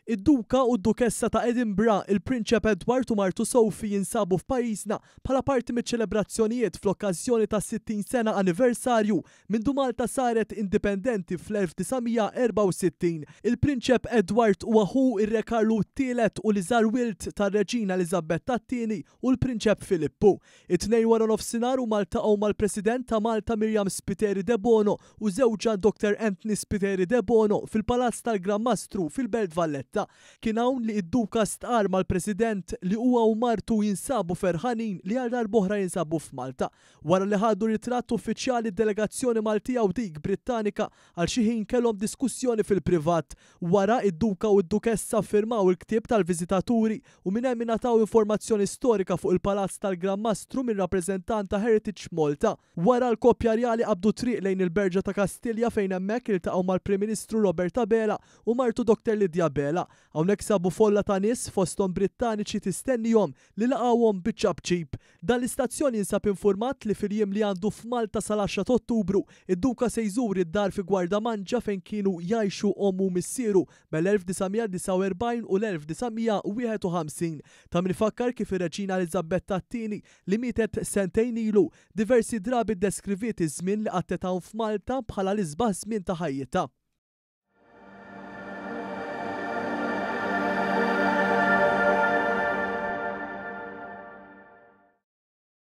Id-Duka u d-Dukessa ta' Edinburgh, il-Prinċep Edward u martu Sophie jinsabu f'pajjiżna bħala parti miċ-ċelebrazzjonijiet fl-okkażjoni tas-60 sena anniversarju mindu Malta saret indipendenti fl-1964. Il-Prinċep Edward huwa ħu r-Re Karlu t-Tielet u l-iżgħar wild tar-Reġina Eliżabetta t-Tieni u l-Prinċep Filippu. It-Tnejn waranofsinhar huma ltaqgħu mal-President ta' Malta Myriam Spiteri Debono u żewġha Dr Anthony Spiteri Debono fil-Palazz tal-Gran Mastru fil-Belt Valletta. Kien hawn li id-Duka stqarr mal-President li huwa u martu jinsabu ferħanin li għal darb'oħra jinsabu f'Malta. Wara li ħadu ritratt uffiċjali d-delegazzjoni Maltija u dik Brittanika għal xi ħin kellhom diskussjoni fil-privat. Wara, id-Duka u d-Dukessa ffirmaw il-ktieb tal-viżitaturi u minn hemm ingħataw informazzjoni storika fuq il-Palazz tal-Gran Mastru minn rappreżentant ta' Heritage Malta. Wara, l-koppja rjali qabdu t-triq lejn il-Berġa ta' Kastilja fejn hemmhekk iltaqgħu mal-Prim Ministru Robert Abela u martu Dr Lydia Abela. Hawnhekk sabu folla ta' nies, fosthom Brittaniċi tistennihom li laqgħuhom biċ-ċapċip. Dan l-istazzjon jinsab infurmat li fil-jiem li għandu f'Malta sal-għaxra t'Ottubru, id-Duka se jżur id-dar fi Gwardamanġa fejn kienu jgħixu ommu u missieru bel-1949 u l-1951. Ta' min ifakkar kif ir-Reġina Eliżabetta t-Tieni, li mietet sentejn ilu, diversi drabi ddeskriviet iż-żmien li qattgħet hawn f'Malta bħala l-isbaħ żmien ta' ħajjitha.